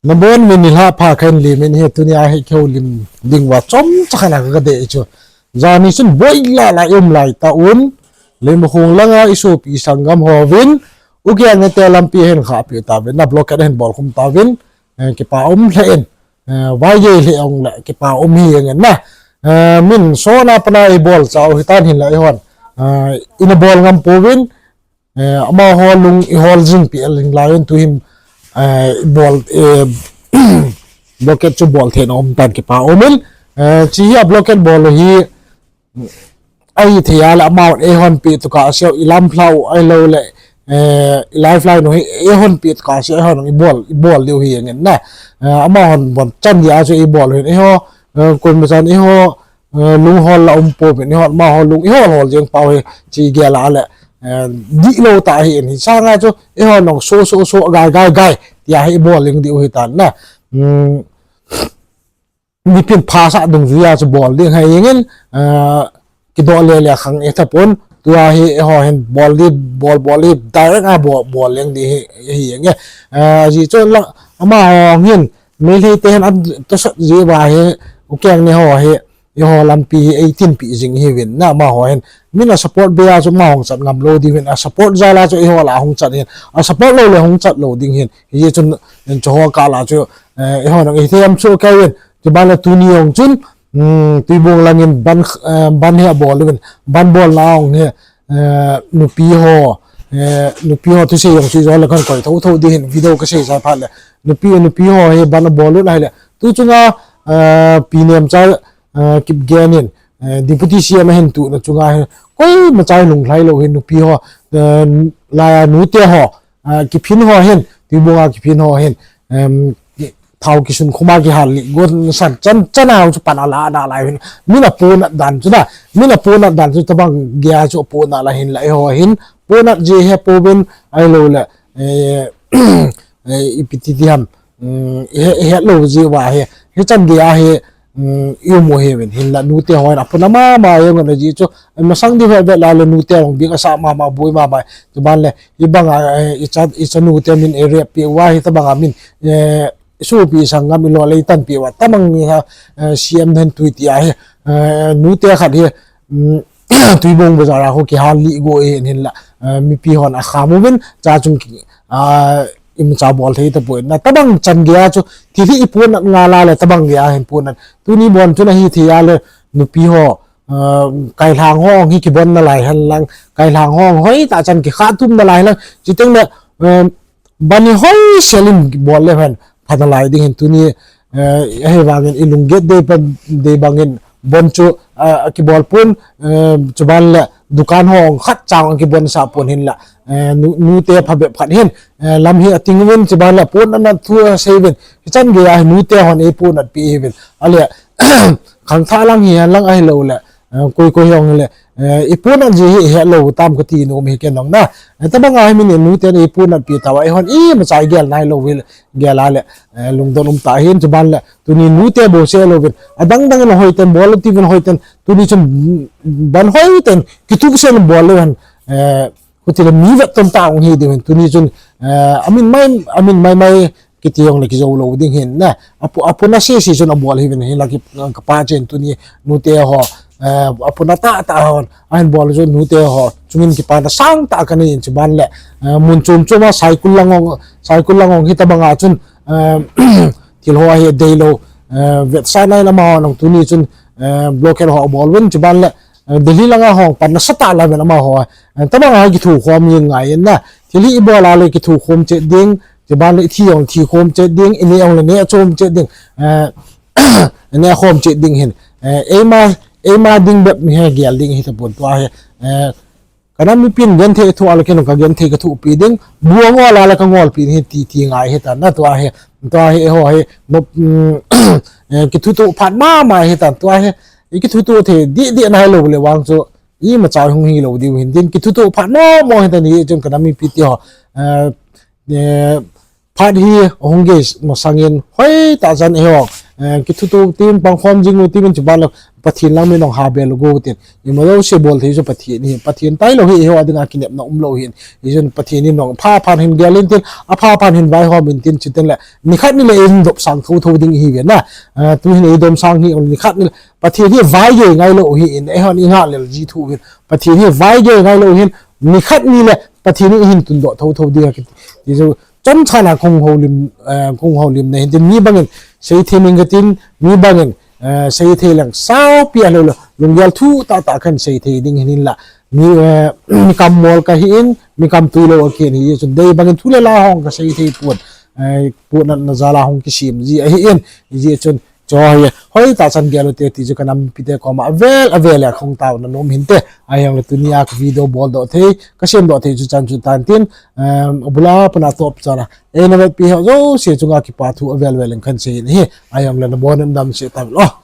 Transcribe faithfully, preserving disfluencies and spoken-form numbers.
Nabonuvin nilhah pha khat in lim in ahi, tunia hi kihoulim ding uva chomcha khat a kadei chu. Jani chun boi lala i um laitah un, Leimakhong langa i sopi sanggam hovin, Ukeng nete lampi ahin khahpeh tauvin, na blockade ahin bolkhum tauvin, kipa um lheh in, vaigei lheh jongle kipa um hi jengin na. Min sona pana i bolchau hitan hinla eihon ina bol ngam pouvin, amaho lung i hol jingpeh jing lai un tuhin, i bol, blockade chu bol theina um tan kipa um in, chi hi a blockade bol hi, ahithei a le amahon eihon peh tukah seh u, i lamlhah u ahilouleh i lifeline u hi eihon peh tukah seh u, eihon i bol, i bol diu hi jengin na. Amahon bonchan dia chu i bol u hin eiho, koimachan eiho lunghol la um pouvin, eihon amaho lung i hol hol jeng pau hi chi gel a le dihlou tah ahin, hi sanga chu eihon jong so so so gai gai gai tia hi i bol jeng diu hitan na. Mipin phasah dungjuia chu bol ding ahi jengin, kidoh lele khang i thapon, tua hi eiho hin bol di, bol bol di direct a bol, bol jeng di hi, hi jenge. Ajeh chu la, amaho hin, Meitei te hin atosot jeh uva hi, Ukeng ne ho hi, eiho lampi hi eitinpeh jing hiuvin na, amaho hin. Min a support bei a chu ama hung chat ngam lou diuvin, a support jal a chu eiho la hung chat hin, a support lou le hung chat lou ding hin. Hijeh chun, chuho kah la chu, eihon jong ithei am chu kei uvin. Chuban le tuni jong chun, Tuibong langin ban, ban hi abol uvin. Ban bolna jong hi, nupi ho, nupi ho thusei jong chu ijole kan koi thotho ding hin video kasei jai phat le. Nupi, nupi ho hi ban abol u ahile. Tu chunga, Pi Nemcha, Kipgen in, Deputy C M ahin tuhna chunga hi koimacha lunglhai lou hin nupi ho, laiya nute ho, kiphin ho hin, Tuibong a kiphin ho hin, thao kisun khum a kihal lih go san chan chan a chu pan ala na lai hin. Min apohnat dan chu na, min apohnat dan chu tobang geiya chu apohnat la hinla eiho hin. Pohnat ji hepouvin ahilouleh, ipi ti diham, ihet lou jeh uva hi, hichan geiya hi, i um u hiuvin, hinla nute hon apona mama jeng un ajeh chu, masang ding vet vet la le nute hon bing asah mama boi mama, chuban le, hibanga, icha, icha nute min i rape peh uva hitobanga min, isopi sanggam ilolei tanpeh uva, tobang ni ha, C M hin tui tia hi, nute khat hi, Tuibong bazar a khu kihal lih go ahin hinla, mipi hon akham uvin, cha chung, imacha bol thei tapoi. Na tobang chan geiya chu, thil hi ipohnat ngal a le tobang geiya hin pohnat. Tuni bon chun ahithei a le, nupi ho, kailhang ho hi kibon nalai henlang, kailhang ho hoitah chan kikhahtum nalai henlang. Chuteng le, ban hi hoisel in bol le hen pha nalai ding hin tuni, ahivangin ilungget dei pan dei bangin bon chu, akibol pon, chuban le dukan ho khat chang akibonsah pon hinla, nute phabep khat hin, lam hi ating uvin chuban le pohnatna thu asei uvin, hichan geiya hi nute hon eipohnat peh hiuvin. Ale, khangthah lang hihen lang ahiloule, koi koi jong hile, ipohnat ji hi ihet lou tam kati nom hi ken jong na. Tobanga hi min nuten eipohnat peh tauva eihon imacha igel nailou hile, gel a le, lungdon um tah hin chuban le, tuni nute bouseh louvin, adang dang in hoiten bol tiuvin hoiten, tuni chun ban hoiten, kituhsel in bol leu hen, khuti le mi vet tom tah hung hi diu hin, tuni chun, amin mai, amin mai mai, kiti jongle kijou lou ding hin na. Apo, apona sese chun abol hiuvin hinla ki, kapa chen tuni nute ho, apona tahtah hon ahin bol chu nute ho chungin kipana sangtah kanei in chuban le, mun chom chom a Saikul lang jong, Saikul lang jong hitobanga chun, thil ho ahi deilou, vetsahna in amaho jong tuni chun, blockade ho abol uvin chuban le, Delhi langa hung pan nasatah la uvin amaho, tobanga kithukhom jing ngai in na. Thil hi ibol a le kithukhom chet ding, chuban le ithi jong thikhom chet ding, ineh jong le neh chom chet ding, neh khom chet ding hin, eima, eima ding bep hi gel ding hitapon tua hi, kanam mipin genthei thoh a le ken jong kagenthei kathohpi ding, bu angol a le kangolpi ding hi ti, ti ngai hitan na tua hi, tua hi eiho hi, kithutoh phat mama hitan tua hi, ikithutoh thei deh deh nailou le vang chu, imacha hung hilou diu hin tin kithutoh phat mama hitan hichun kanam mipi teho, phat hi ahung gei masangin hoitah chan eiho, Eh, kithuto tin, pangkhom jing u tin, chuban le Pathen lang min nong ha bel u go tin. Ima jouse bol thei chu Pathen hi, Pathen tailou hi, eiho dinga kinepna umlou hin. Hichun Pathen in nong apha phan hin gel in tin, apha phan hin vaihom in tin, chuteng le nikhat nile eidop sang thotho ding ihiuve na. Eh, tuhin eidom sang hi, nikhat nile Pathen hi vaigei ngailou ahin, eihon ingah lel ji thu hin. Pathen hi vaigei ngailou ahin, nikhat nile Pathen in eihin tundoh thotho ding akiti. Ti chu chomcha na kong houlim, eh, kong houlimna hin tin mi bangin seithei ning katin, mi bangin, eh, seithei leng saopi alou le, lunggel thu tahtah kahin seithei ding hin inla. Mi, eh, mi kammol kahin, mi kamtui lou akihin hichun dei bangin thu le la hung kaseithei pon, eh, pon natna jal a hung kisem ji ahin, hijeh chun chu hi hoitah chan gel ute ti chu kanampite koma avel avel a kahung taona nom hinte. Ahijongle tunia ka video boldoh thei, kasemdoh thei chu chan chu tan tin, eh, abula pat a atop chan a eina vetpi ho jouse chunga kipa thu avel vel in kahin sei in ahi. Ahijongle nabon in damsel tauvin o.